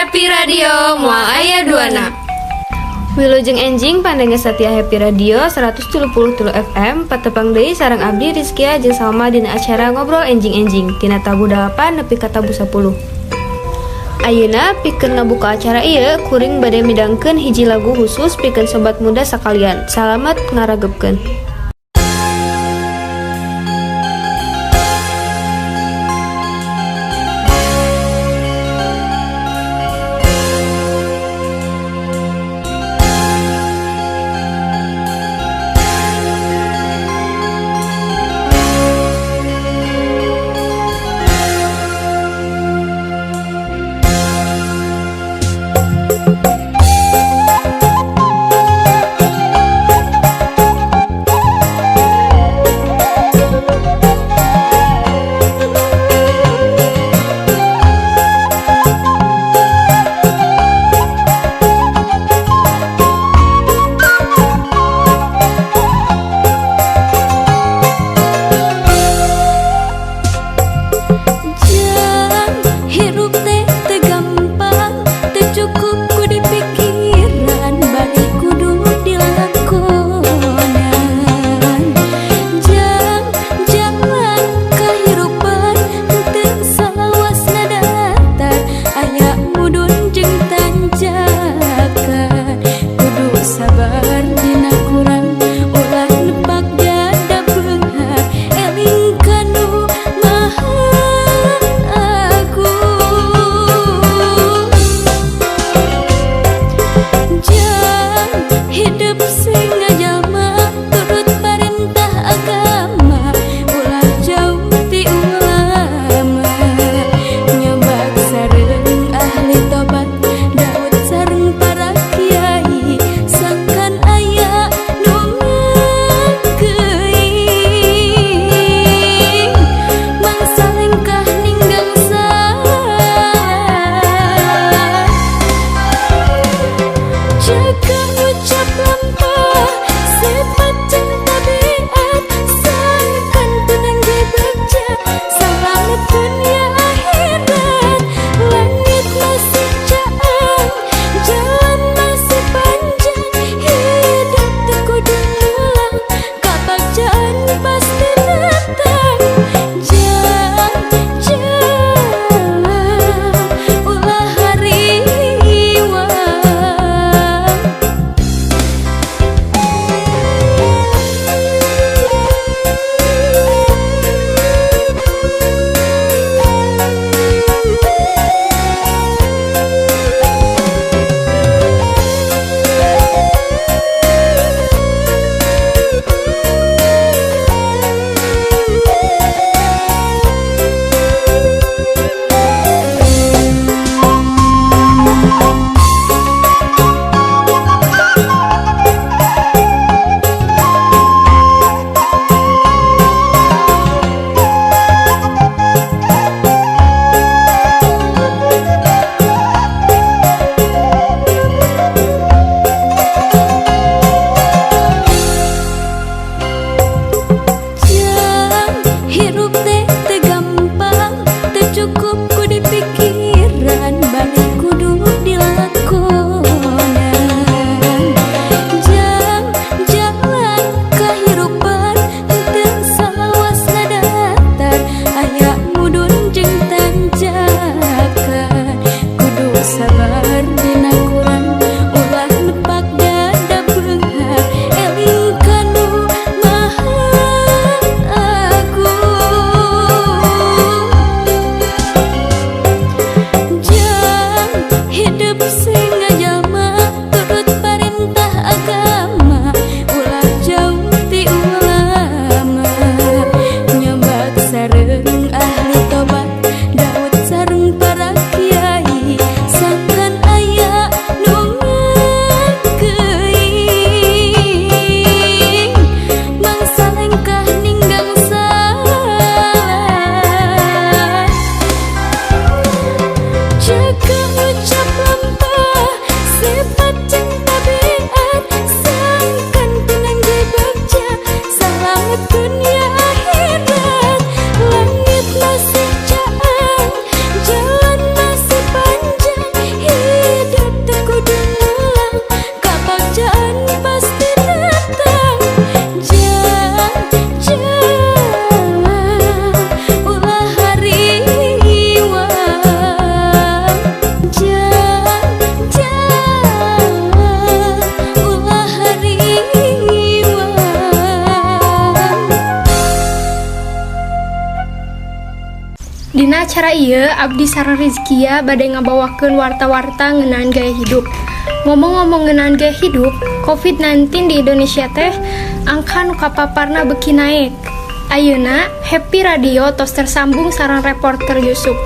Happy Radio moal aya duana. Wilujeng enjing pandengar satia Happy Radio 133 FM, patepang deui sareng abdi Rizkia jeung Salma dina acara Ngobrol Enjing-enjing tina tabuh 8 nepi ka tabuh 10. Ayeuna pikeun ngabuka acara ieu, kuring bade midangkeun hiji lagu khusus pikeun sobat muda sakalian. Salamet ngaragebkeun. Acara ieu abdi sareng Rizkia bade ngabawakeun warta-warta ngeunaan gaya hidup. Ngomong-ngomong ngeunaan gaya hidup, COVID-19 di Indonesia teh angka nu kapaparna beuki naek. Ayeuna Happy Radio tos tersambung sareng reporter Yusuf.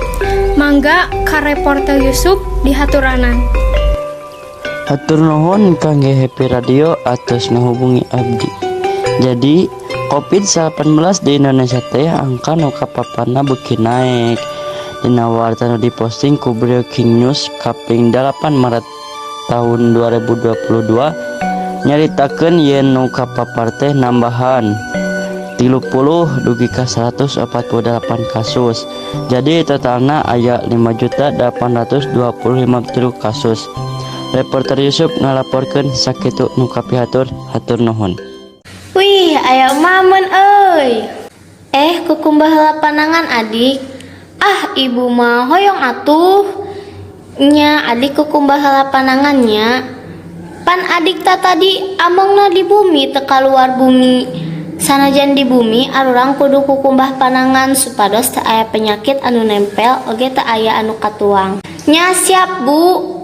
Mangga ka reporter Yusuf dihaturanan. Hatur nuhun kangge Happy Radio atos ngahubungi abdi. Jadi COVID-19 di Indonesia teh angka nu kapaparna beuki naek. Dina warta nu diposting ku Breaking News kaping 8 Maret tahun 2022 nyaritakeun yen nu kapapar teh nambahan 30 dugi ka 148 kasus. Jadi totalna aya 5.825 kasus. Reporter Yusuf ngalaporkeun sakitu nu kapihatur, hatur nuhun. Wih, aya mamen euy. Eh, kukumbah heula panangan adik. Ah, ibu mah hoyong atuh. Nya adik kukumbah heula panangan nya. Pan adik ta tadi amengna di bumi teu kaluar bumi. Sanajan di bumi arurang kudu kukumbah panangan supados teu aya penyakit anu nempel oge teu aya anu katuang. Nya siap, Bu.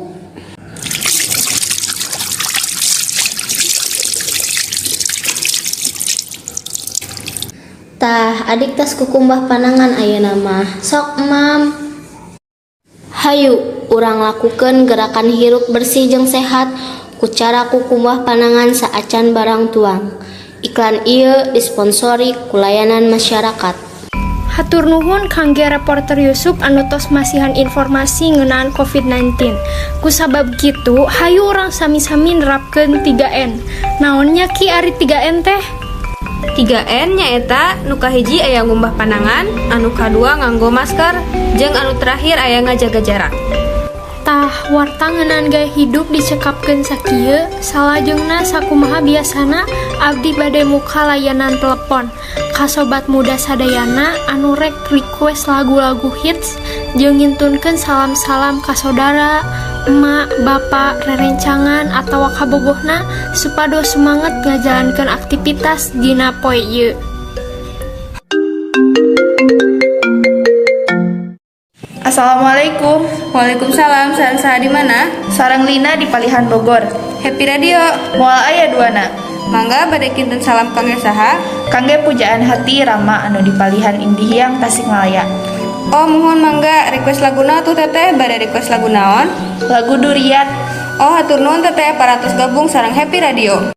Tah, adik tas kukumbah panangan ayeuna mah. Sok, Mam. Hayu, urang lakukeun gerakan hirup bersih jeung sehat ku cara kukumbah panangan saacan barang tuang. Iklan ieu disponsori ku layanan masyarakat. Hatur nuhun kangge reporter Yusuf anu tos masihan informasi ngeunaan COVID-19. Kusabab kitu, hayu urang sami-sami nerapkeun 3N. Naonnya ki ari 3N teh? 3N nyaeta nu kahiji aya ngumbah panangan, anu kadua nganggo masker, jeung anu terakhir aya ngajaga jarak. Tah, warta ngeunaan gaya hidup dicekapkeun sakieu, salajengna sakumaha biasana abdi bade muka layanan telepon ka sobat muda sadayana anu rek request lagu-lagu hits jeung ngintunkeun salam-salam ka saudara, emak, bapak, rerencangan atawa kabogohna supados sumanget ngajalankeun aktivitas dina poe ieu. Assalamualaikum. Waalaikumsalam, sareng saha di mana? Sareng Lina di Palihan Bogor. Happy Radio. Moal aya duana. Mangga bade kinten salam kangge saha? Kangge pujaan hati Rama anu di Palihan Indihiang Tasikmalaya. Oh, muhun mangga request laguna tuh teteh, bade request lagu naon? Lagu Duriat. Oh, hatur nuhun teteh parantos gabung sareng Happy Radio.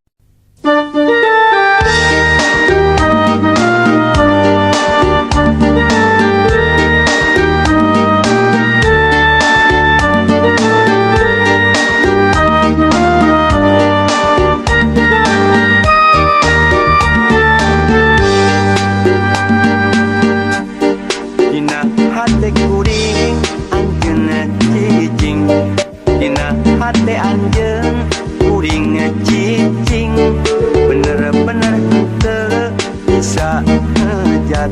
Dina hate kuring anjeun cicing, dina hate anjeun kuring cicing, bener-bener teu bisa ngejat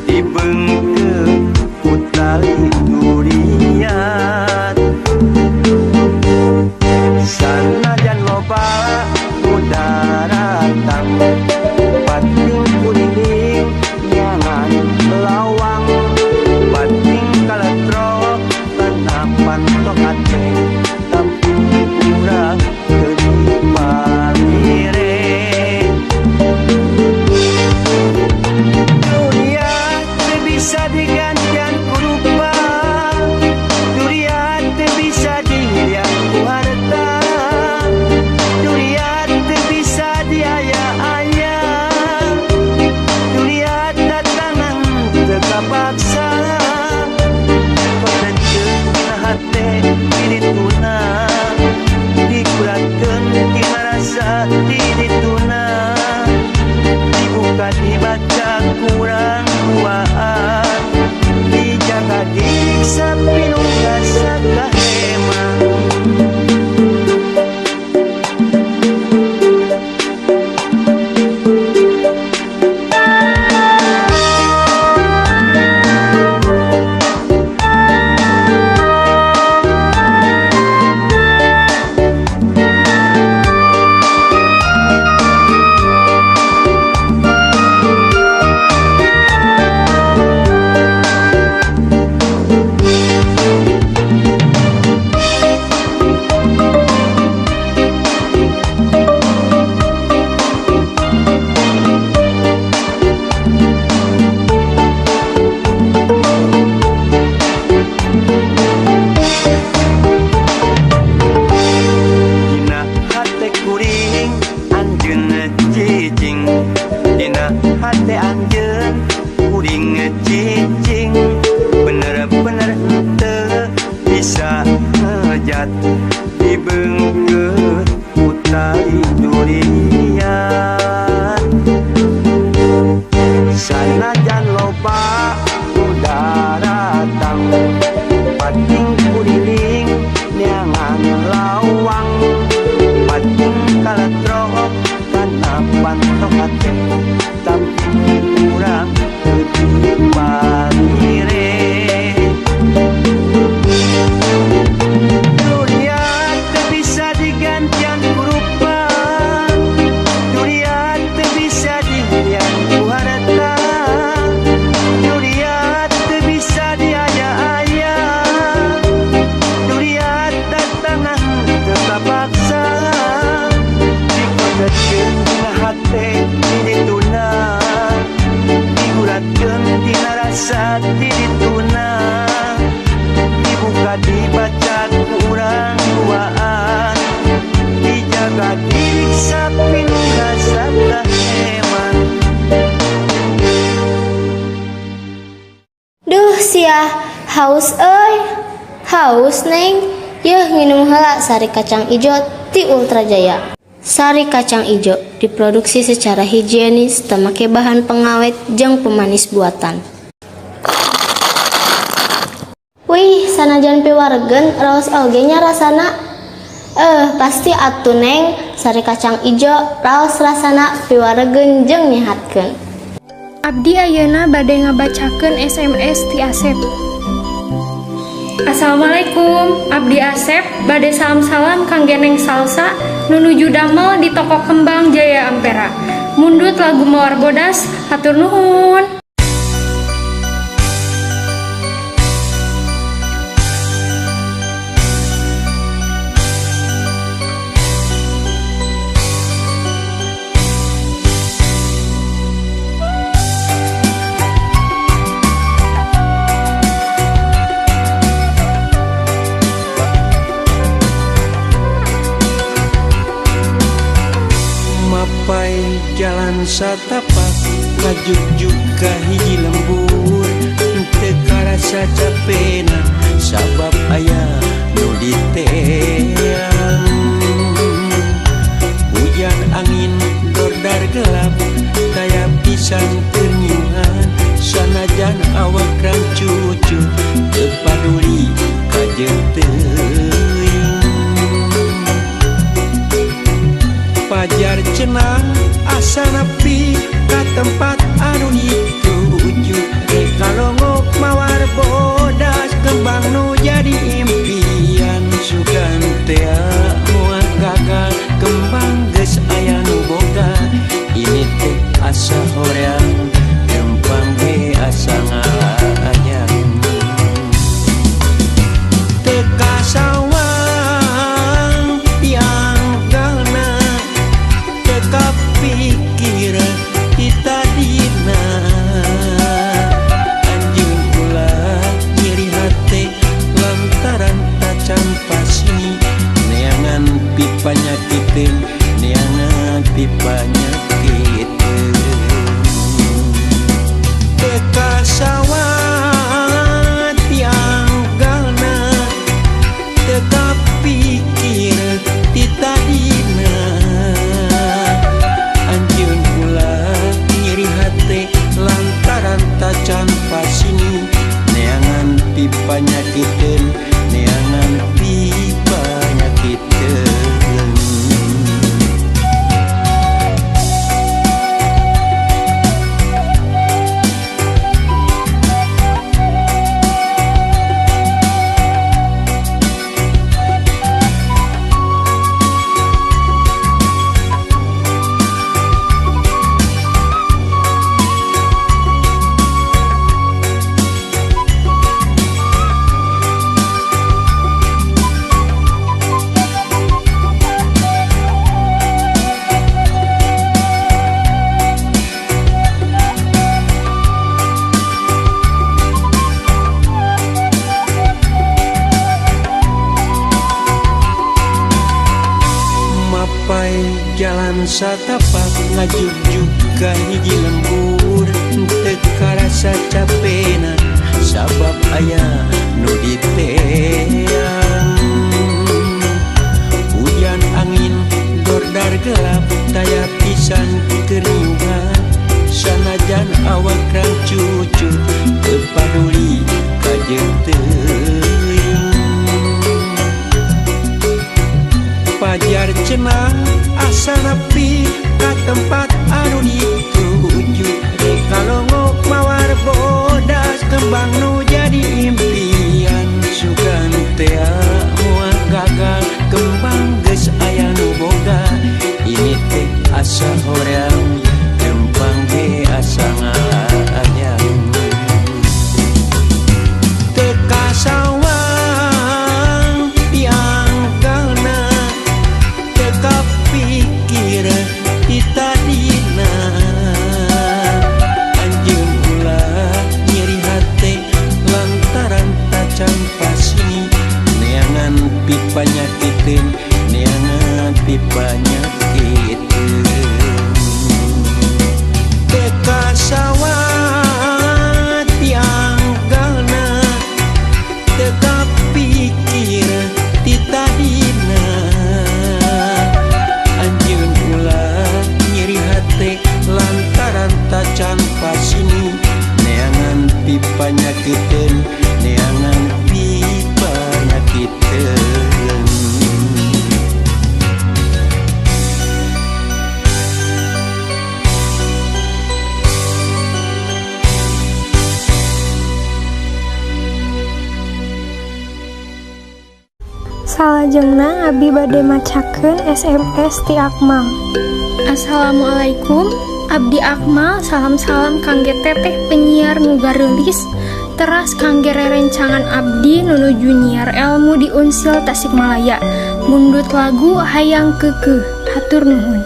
dibeungkeut ku tali duriat. Sanajan loba nu daratang, pating kuring nyangan lawang, pating kaletrok kana pantok ate, tapi urang teu dipalire. Duriat teu bisa digantian ku rupa, duriat teu bisa dilihat ku harta, duriat teu bisa diaya-aya, duriat datangan teu kapaksa. Kotenceu dina hate mirituna. Duriat dibeungkeut ku tali duriat. Sanajan loba nu daratang, pating kuriling neangan lawang, pating kaletrok kana panto hate, tapi urang teu dipalire. Duriat teu bisa digantian ku rupa, duriat teu bisa dihadian ku harta, duriat teu bisa diaya-aya, duriat datangan teu kapaksa, dikondetkeun dina hate ti dituna, diguratkeun dina rasa ti dituna, dibuka dibaca ku urang duaan, dijaga diriksa pinuh rasa kaheman. Duh sia, haus euy. Haus, Neng. Yeuh, nginum heula sari kacang ijo ti Ultra Jaya. Sari kacang ijo diproduksi secara higienis, teu make bahan pengawet jeung pemanis buatan. Wih, sanajan piwaregen raos oge nya rasana. Eh, pasti atuh, Neng, sari kacang ijo raos rasana, piwaregen jeung nyehatkeun. Abdi ayeuna bade ngabacakeun SMS ti Asep. Assalamualaikum, Abdi Asep bade salam-salam kangge Neng Salsa nu nuju damel di toko Kembang Jaya Ampera. Mundut lagu Mawar Bodas, hatur nuhun. Mapai jalan satapak ngajugjug ka hiji lembur, teu karasa capena sabab aya nu diteang. Hujan angin dordar gelap taya pisan keur nyiuhan, sanajan awak rangcucu teu paduli kajeun teuing. Pajar cenah asa nepi ka tempat anu dituju, rek kalongok mawar bodas kembang nu jadi impian. Sugan tea moal gagal, kembang geus aya nu boga, ini teh asa hoream, kembang ge asa ngalayang. Teu kasawang tianggalna, teu kapikir ti tadina, anjeun ulah nyeri hate lantaran tacan pasini, neangan pipanyakiteun, neangan pipanyakiteun. Teu kasawang tianggalna, teu kapikir ti tadina, anjeun ulah nyeri hate lantaran tacan pasini, neangan pipanyakiteun, neangan pipanyakiteun. Mapai jalan satapak ngajugjug ka hiji lembur, teu karasa capena sabab aya nu diteang. Cenah asa nepi ka tempat anu dituju. Rek kalongok mawar bodas kembang nu jadi impian. Sugan teh moal gagal kembang geus aya nu boga. Ini teh asa hoream kembang ge asa ngalayang. Teu kasawang diangkalna, teu kapikir ti tadina. Anjeun ulah nyeri hate lantaran tacan pasini. Neangan pipanyakiteun, neangan pipanyakiteun. Teu kasawang diangkalna, teu kapikir ti tadina. Anjeun ulah nyeri hate lantaran tacan pasini. Neangan pipanyakiteun, neangan pipanyakiteun. Salajengna abi bade macakeun SMS ti Akmal. Assalamualaikum, Abdi Akmal, salam-salam kangge teteh penyiar nu gareulis teras kangge rerencangan abdi nu nuju nyiar elmu di Unsil Tasikmalaya. Mundut lagu Hayang Keukeuh, hatur nuhun.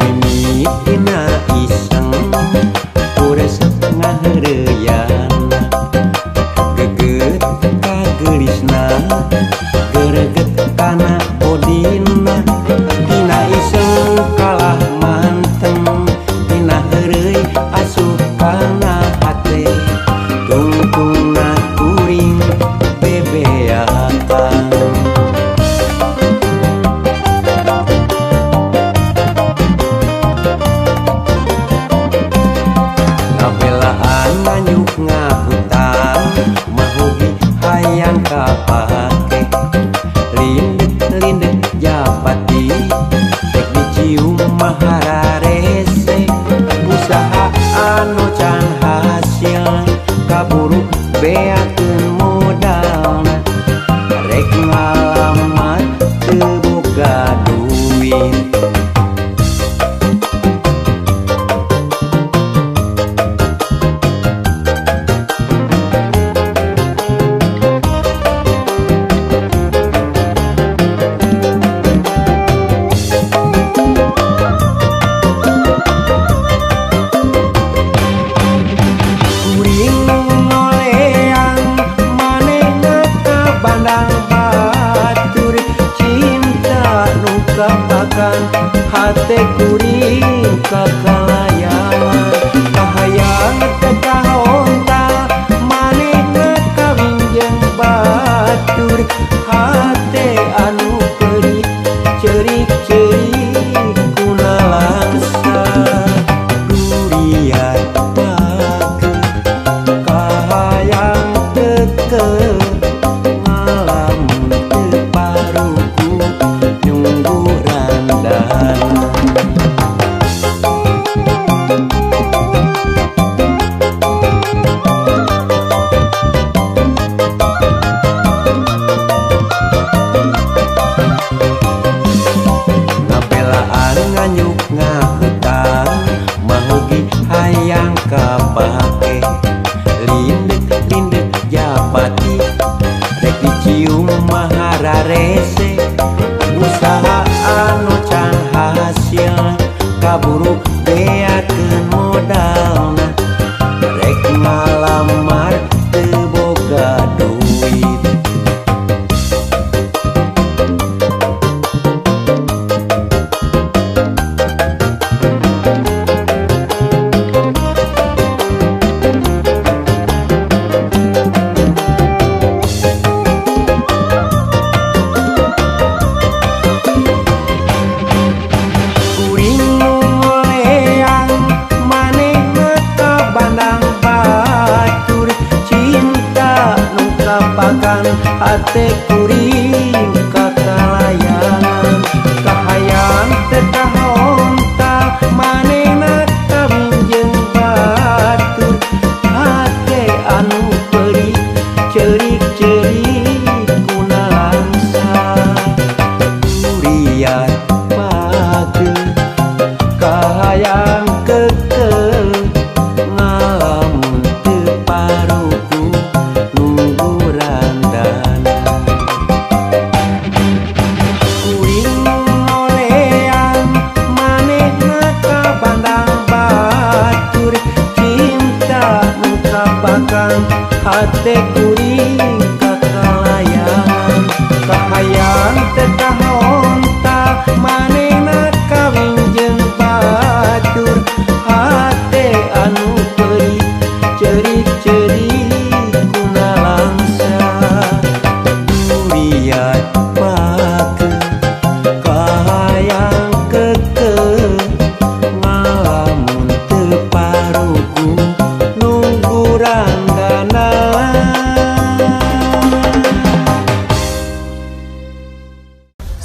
Mimitina iseng ku resep ngaheureuyana, geget kagelisna gereget kana bodina. Tina iseng kalah manteng, tina heureuy asup kana hate, tungtungna kuring bebeakan. Ngabelaan nganyuk ngahutang mahogi hayang kapake. Lindet-lindet japati rek dicium mahararese. Usaha anu can hasil kaburu beakeun modalna. Rek ngalamar teu boga duit. Kuring ngoleang manehna ka bandang batur. Cinta nu kapakan hate kuring kakalayangan. Kahayang teu kahontal manehna kawin jeung batur. Hate anu peurih ceurik-ceurik kuna langsa. Durian pakeun kahayang keukeuh, ngalamun teu paruku nyungguran dana. Ngabelaan nganyuk ngahutang mahogi hayang kapake. Lindet-lindet japati rek dicium mahararese. Usaha anu can hasil kaburu beakeun. Modalna rek ngalamar teu boga duit. Kuring nu ngoleang, manehna ka bandang batur. Cinta nu kapakan hate kuring kakalayangan. Kahayang teu kahonta, manehna kawin jeung batur. Hate anu peurih ceurik-ceurik ku nalangsa. Duriat pageuh kahayang keukeuh ngalamun teu paruguh nunggu randana. Kuring nu ngoleang, manehna ka bandang batur. Cinta nu kapakan hate kuring kakalayangan. Kahayang teu kahonta, manehna kawin jeung batur. Hate anu peurih ceurik-ceurik ku nalangsa. Duriat pageuh kahayang keukeuh ngalamun teu paruguh nunggu randana.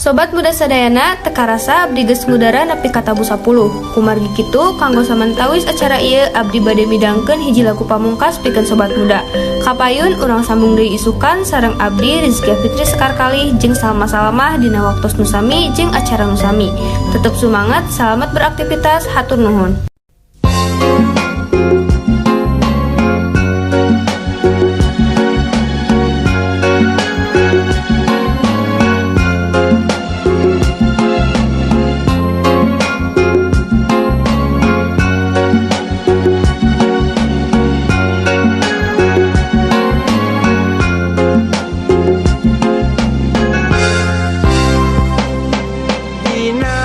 Sobat muda sadayana, teu karasa abdi geus ngudara nepi ka tabuh 10. Kumargi kitu, kanggo samantawis acara ieu abdi bade midangkeun hiji lagu pamungkas pikeun sobat muda. Kapayun urang sambung deui isukan sareng abdi Rizky Fitri Sekar Kalih jeung Salma Salamah dina waktos nu sami jeung acara nu sami. Tetep semangat, selamat beraktivitas, hatur nuhun. Dina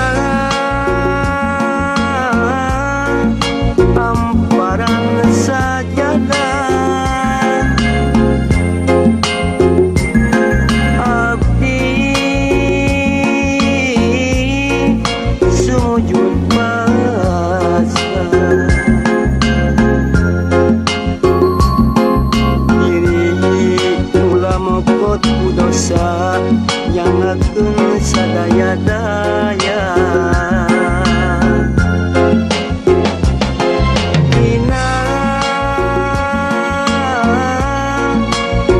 hamparan sajadah abdi sujud pasrah diri ulah mokot ku dosa nyangakeun sadaya daya. Dina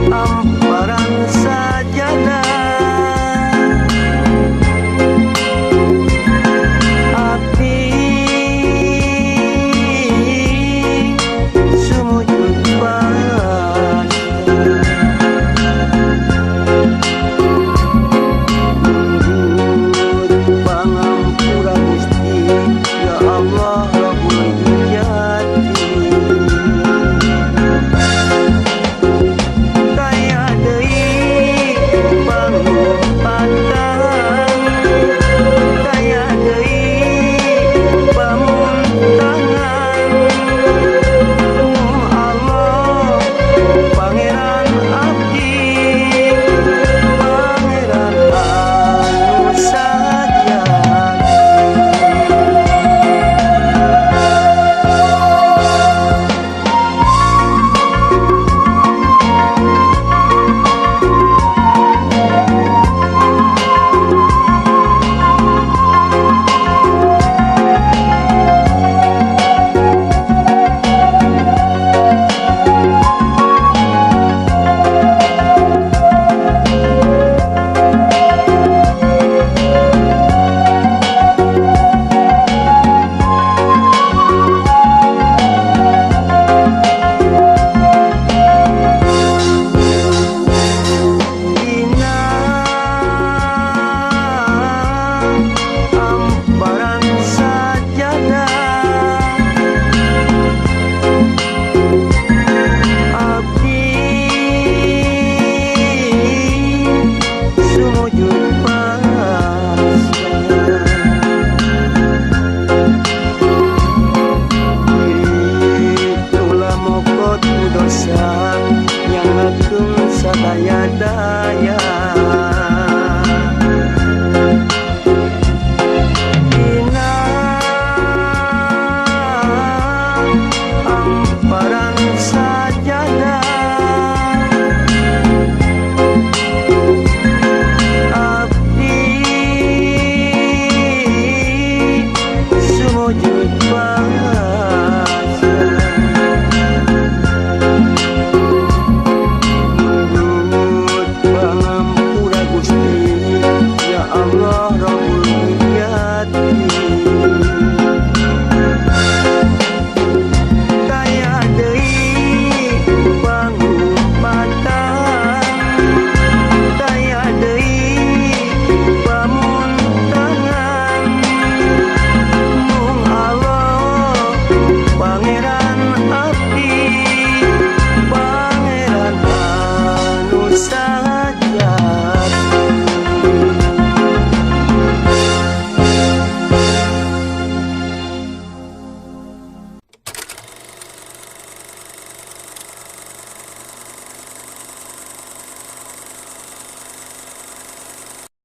hamparan sajadah abdi